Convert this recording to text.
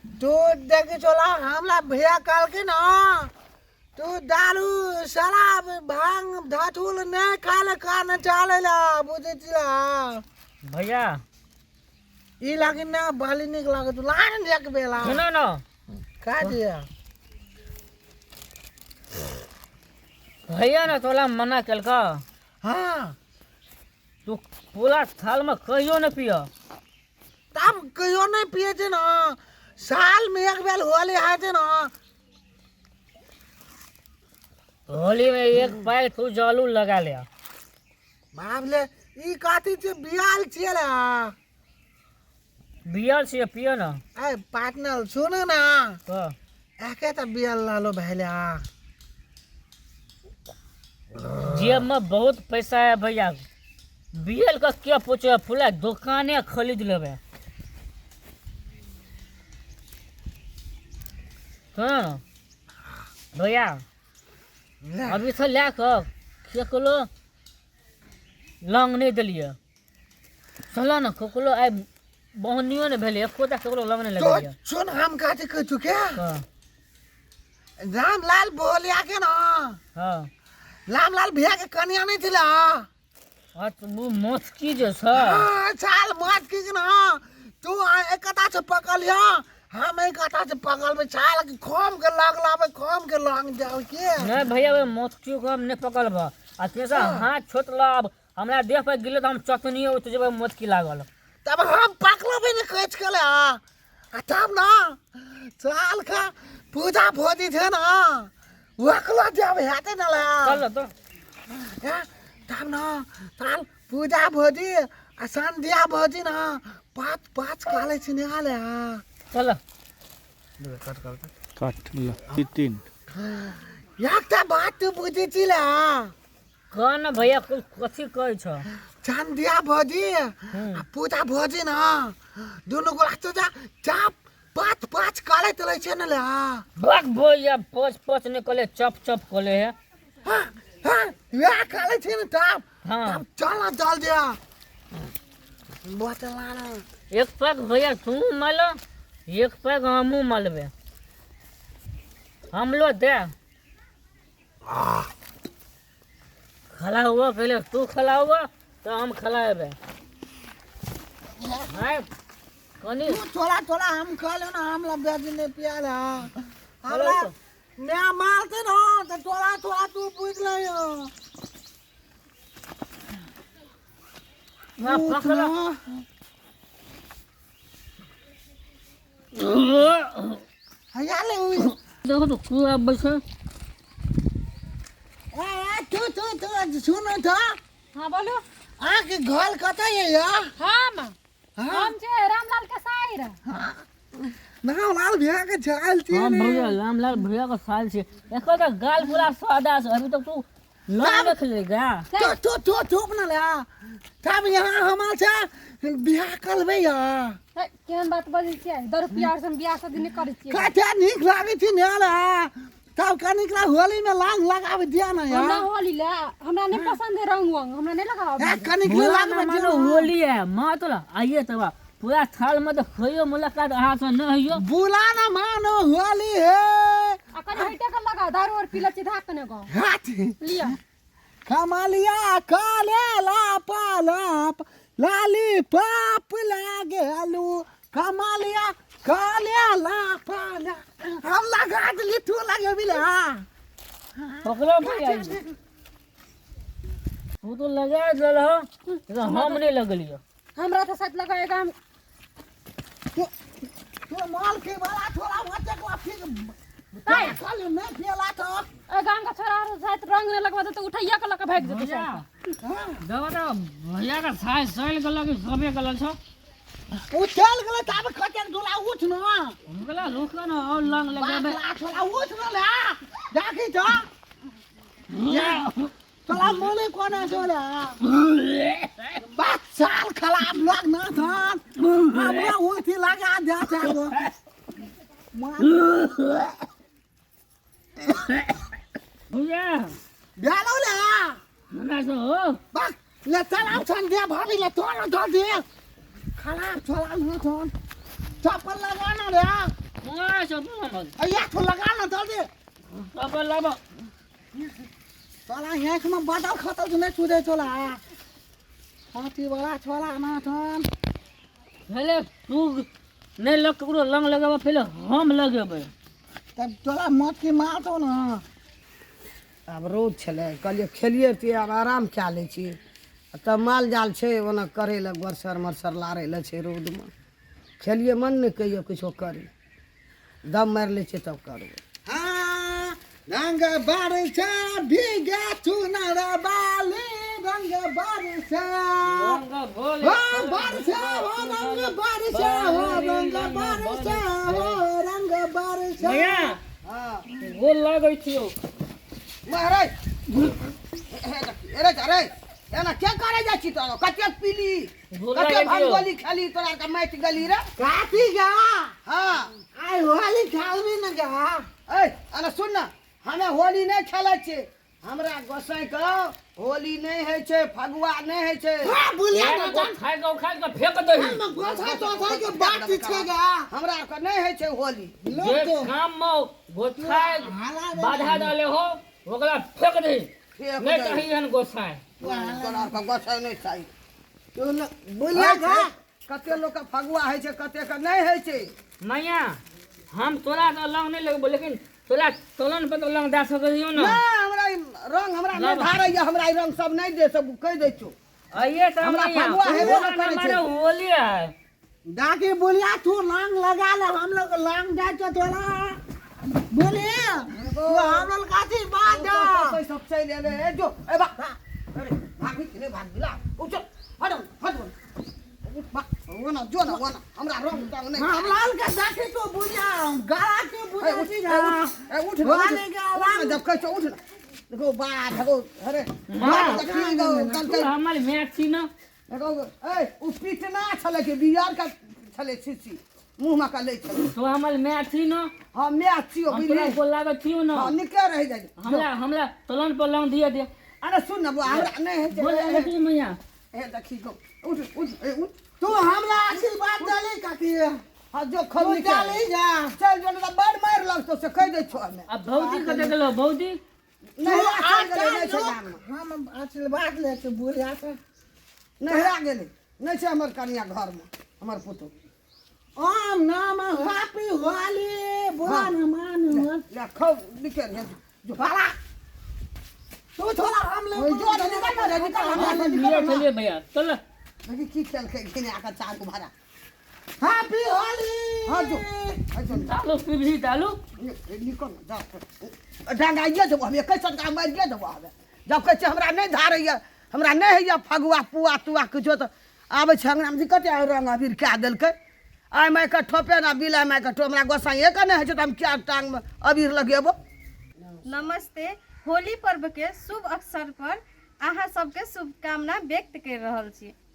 तू देखी चला हमरा भैया कहलखिन हँ तू दारू शराब भांग धतूर नहि खाय लए कान चलै लए बुझै छी भैया ई लागी ना बाली नीक लागत लान एक बेला सुनो न का दिया भैया ने तोला मना केलका हाँ तू पूरा थाल में कहियो न पिय तब कहियो नहीं पिए छे ना साल में एक बेर होली है छे ना होली में एक पैर तू जलू लगा ले बाप ले ई कथी छै बियाल छियै रे बियर से पिय न ए पार्टनर सुन ना तो एके तऽ बियाल लालो भेले आ जेब में बहुत पैसा है भैया बियल का क्या पूछे पूरा दुकाने खरीद लेबे हाँ भैया ले अभी से लए कऽ केकरो लंग नहि देलियै चलऽ ने ककरो आइ बहनियो नहि भेलै एकोटा ककरो लंग नहि तो लगेलियै सुन हम कथी कहै छु के हँ रामलाल बोलिया के ना हँ रामलाल भैया के कनिया नहीं थिला हाँ तऽ ओ मोचकी जे छै हाँ, चाल मत की ना तू एकता से पकड़ लिया हम एकता से पकड़ में चाल के खोम के लग लावे खोम के लग जाओ के नहि भैया ओहि मोचकी के हम नहि पकड़ब आ तेसर हाथ छोट अब हमरा देह पर गिरल तऽ हम चटनियो उठि जेबै मोचकी लागल तब हम पकड़बे ने कच के ले आ तब ना चाल का पूजा भोजी थे ना वकलो जब हेते ना ले चल तऽ हैं? तब ना ताल पूजा भोजी आ संध्या भोजी ना पाँच पाँच काले छिने ले चल काट ल तीन एकटा बात तू बुझै छी ले कह ने भैया कथी कहै छ संध्या भोजी आ पूजा भोजी ना दुनू गोला तो जा चाप पाँच पाँच काले तले छै ने ले बक भैया पच पच नहि कहले चप चप कहले है हाँ हाँ वएह काले छै ने तब हाँ तब चल ना चल दिया बोतल लाना एक पैक भैया तू मल एक पैक हमहूँ मलबे हमलो दे खला हुआ पहले तू खला हुआ तो हम खलाएबे हाय कनी तू थोड़ा थोड़ा हम खा लो ना हम लग जी ने पिया ला हमरा मैं मारते ना तो थोड़ा थोड़ा तू पूछ ले ना पकड़ा हया ले उ देखो तो तू आबै छै ए ए तू तू तू सुन तो हाँ बोलू अहाँ के घर कतऽ ये या हम हाँ हम छै रामलाल के साइर रामलाल भैया के जाल छी हाँ भैया रामलाल भैया के साल छै एकर तऽ गाल पूरा सादा छै अभी तक तू लग देख ले गा तो तो तो चुप ना ले तब यहाँ हमार छै बियाह करबै या हे, केहन बात बजै छियै दस रुपया और से हम बियाह शादी नहि करै छियै कते नीक लागै छै ने रे तब कनिक ला होली में लांग लगावे दिया ना हमरा यार होली ले हमरा नहि पसंद है रंग वंग हमरा नहि लगाबऽ ए कनिक ला बुरा लगावे ना दिया मानो ना। होली है मातला आइए तब पूरा थाल में तो खइयो मुलाकात अहाँ से न होइयो बुला ना मानो होली है आ कनि हइटे के लगा दारू और पी ले छी धाक कने गाँव हाथ लिअ कमलिया काले लाप लाप लाली पाप लागेलू कमलिया काले लाप लाप हम लगा देली तू लगेबी ले पकड़ो भैया तू तो लगा देल हो तो हम नहीं लगलियो हमरा तऽ शायद लगाएगा हम तू तू माल के वाला थोड़ा बच्चे को फिर कल नहीं पियला तो ए गाम के छोरा आर शायद रंग नहि लगवा देतै उठैया के लऽ के भागि जेतै भैया शायद। हाँ देखो तो भैया का छाय सैल गलक सबे गलक छो उ चल गेलै तब कतेक दूला उठ न हम रुक न और लंग लगाबे बाप थोड़ा उठ न ले देखी तो तोरा मोने कोना चले बात साल खराब लग ना धान हमरा उठी लगा दे चाहो भैया भेलो ले हमरा से हो बा ले चल आउ छन दे भाभी ले तोरा दे दे खराब छोड़ा न छन चप्पल लगा ना रे छौ तू हमर अया तो लगा ना जल्दी। अब लाब। साला आँख में बादल खतल से नहीं छुदे चला हाथी वाला छोला ना थन। पहले तू नहीं लग ककरो लंग लगाबऽ, पहले हम लगेबै। तब तोरा मत की मार तो ना। आब रौद छलै, कहलियै खेलियै तऽ आब आराम कए लै छी। आ तब माल जाल छै ओना करै लए, गोरसर मरसर लारै लए छै। रौदमे खेलियै मन नहि कहियो किछो करी, दम मारि लै छियै तब करबै। हाँ रंग बरसा भीगा चुनर बाली रंग बरसा रंग भोले हो बरसा हो रंग बरसा हो रंग बरसा हो रंग बरसा। भैया हँ। गोल लागै छियौ। महाराज, अरे अरे, एना के करे जाइ छी तोरा? कतेक पीली, गोल कतेक लागै छियौ। भंगोली खेली तोरा आरके माटि गली रे। काफी गा। हँ। आइ होली खेलबी न गा? ऐ अरे सुन न, हमे होली नहि खेलै छी। हमरा गोसाइके होली नहि होइ छै, फगुआ नहि होइ छै। हाँ बोलिया ना। खाइ कऽ उखाड़ि कऽ फेंक दही। गोसाई तोसाई के बात छै गा। हमरा आरके नहि होइ छै होली। लोग जे तो काम मे गोसाइ बाधा डाले हो ओकरा फेंक दही। फेंक नहि दही। चाही एहन गोसाइ। तोरा आरके गोसाइ नहि चाही। तू बोलिया गा। कते लोकके फगुआ होइ छै, कतेके नहि होइ छै। मैया, हम तोरा तऽ लंग नहि लगबो, लेकिन तोरा तलन पर तऽ लंग दए सकै छियौ ने? नहि, हमरा ई रंग हमरा नहि धारैया। हमरा ई रंग सब नहि दे, सब कहि दै छौ। आइए तऽ हमरा मैया, फगुआ हेबे नहि करै छै। हमारे होली है। दादी बोलिया, तू लांग लगा ले, हम लोग लांग जाए तो तोरा बोलिए तू हम लोग काची बात दे। सब चलि एलै। ए जो, ए बा, अरे भागी कि नहि भाग ला, उठ, हट हट, उठ बा, ओना जो ना ओना, हमरा रंग तंग नहि। हम लाल के दादी तो बुझा गला के ए, बुझा उठ, छी ए, ना। उठ, ए, उठ ना, उठ, होली के उठ ना, जब कहै छौ उठ ना, देखो बा, देखो, अरे माँ, देखी गो कल तू हमर माय छी ने? देखो, ए उ पीटना छलै कि बियर का छलै, शीशी मुँह मे का लै छलै। तू हमर माय छी ने? हँ, माय छियौ। हम तोरा बुझली? गोल लागै छियौ ने? हँ, निके रहि जाइ। हमरा हमरा तलन पर लंग दिए दे। अरे सुन ना बुआ, हमरा नहि होइ गोल छै। लागै छियौ मैया। ए देखी गो, उठ उठ, ए उठ। तू हमरा आशीर्वाद देली काकी। हाँ जो तू खब निकल चली जा। चल जो, नहीं बड़ मार लगतो से कहि दै छौ हमे। आ भौजी कतऽ गेलौ भौजी? नहिरा चलि गेलै, नहि छै गाममे। हम आशीर्वाद ले के बुढ़िया से। नहिरा गेलै, नहि छै हमर कनिया घरमे, हमर पुतहु। ओम नाम हैप्पी होली बुरा न मान। ले खौ निकल हे जो। बाला तू थोड़ा हम ले। जो ना, निकल ना रे, निकल हमरा से, निकल लिए ना। चलिए भैया, चल। देखी की खेलकै घिना कऽ चारू भाड़ा। हैप्पी होली। हाँ जो, ऐसे दालू पीबही दालू। निकल ना, जा डंगाइए देबो हम, एकै सटका मारिए देबो हमे। जब कहै छै हमरा नहि धारैया, हमरा नहि होइया फगुआ पुआ तुआ किछो, तऽ आबै छै अङ्गनामे जे कते रङ्ग अबीर कए देलकै। आइ माइके ठोपे ने बिलाइ माइके ठोप, हमरा गोसाइएके नहि होइ छै तऽ हम किया टाङ्गमे अबीर लगेबो? नमस्ते, होली पर्व के शुभ अवसर पर अहाँ सबके शुभकामना व्यक्त कर रहल छी।